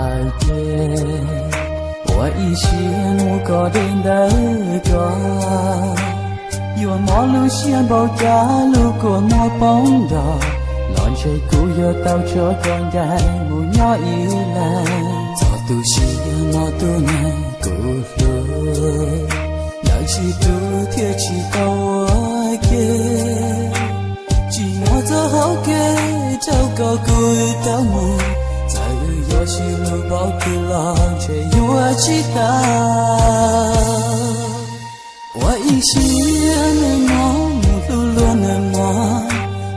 Hais tias ua ib siab mus koj deb ntawm ko, yuav mob lub siab npaum cas lub kua muag poob nrog, los ntshe kuv yuav tau tso koj ncaim mus nyob ib leeg. Txog tu siab no tus neeg kuv hlub, lawv tsis tu thiaj tsis tau ua ke. Tsis muaj txoj hauv kev rau kom kuv tau mus, txawm yog sib hlub npaum twg los ntshe yuav tsis tau. Ua ib siab nws mob mus hlub luag nws mog,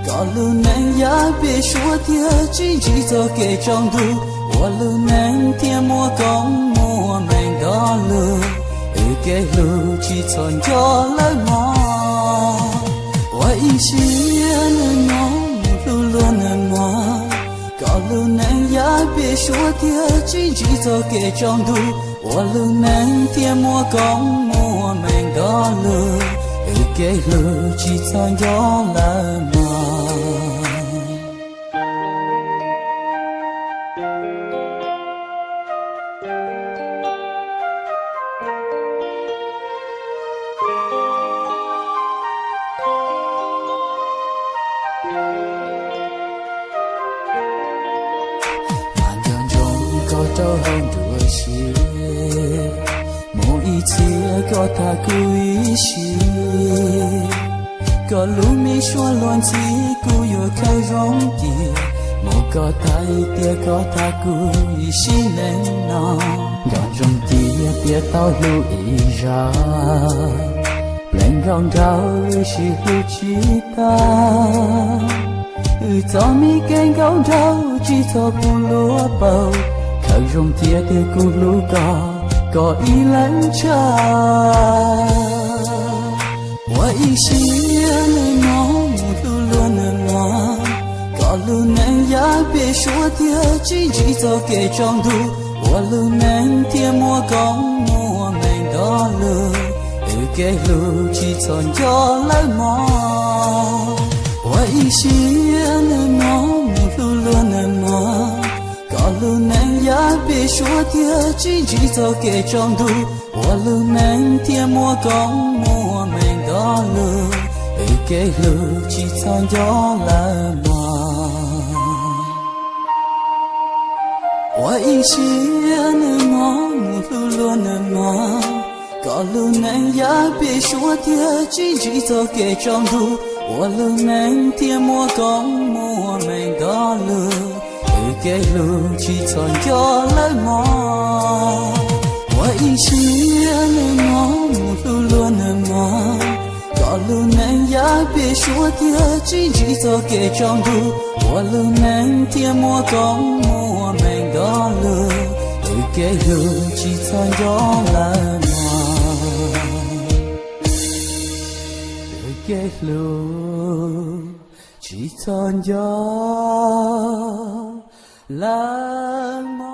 kom lub neej yav pem suab thiab tsis ntsib txoj kev tsaus ntuj, ua lub neej thiaj muaj koob muaj meej nrog luag, wb kev hlub tsis txhob nco lawm mog. Ua ib siab nws mob mus hlub luag nws mog, kom lub neej yav pem suab thiab tsis ntsib txoj kev tsaus ntuj, ua lub neej thiaj muaj koob muaj meej nrog luag, wb kev hlub tsis txhob nco lawm mog. Mas nco ntsoov koj rau hauv nruab siab, mus ib txhia koj tham kuv ib sim. Koj lub me suab luag ntxhi kuv yuav khaws zoo cia, mus koj tham ib tiam koj tham kuv ib sim neej no. Nco ntsoov cia tias tau hlub ib zag, pleev nkaus nraug wb sib hlub tsis tag. Wb txoj me kev nkauj nraug tsis txhob pub luag paug, khaws zoo cia tias kuv hlub koj, koj ib leeg tshaj. Ua ib siab nws mob mus hlub luag nws mog, kom lub neej yav pem suab thiab tsis ntsib txoj kev tsaus ntuj, ua lub neej thiaj muaj koob muaj meej nrog luag, wb kev hlub tsis txhob nco lawm mog. Ua ib siab nws mob mus hlub luag nws mog, kom lub neej yav pem suab thiab tsis ntsib txoj kev tsaus ntuj, ua lub neej thiaj muaj koob muaj meej nrog luag, wb kev hlub tsis txhob nco lawm mog. Ua ib siab nws mob mus hlub luag nws mog, kom lub neej yav pem suab thiab tsis ntsib txoj kev tsaus ntuj, ua lub neej thiaj muaj koob muaj meej nrog luag, wb kev hlub tsis txhob nco lawm mog. Ua ib siab nws mob mus hlub luag nws mog, kom lub neej yav pem suab thiab tsis ntsib txoj kev tsaus ntuj, ua lub neej thiaj muaj koob muaj meej nrog luag, wb kev hlub tsis txhob nco lawm mog. Wb kev hlub tsis txhob nco lawm mog.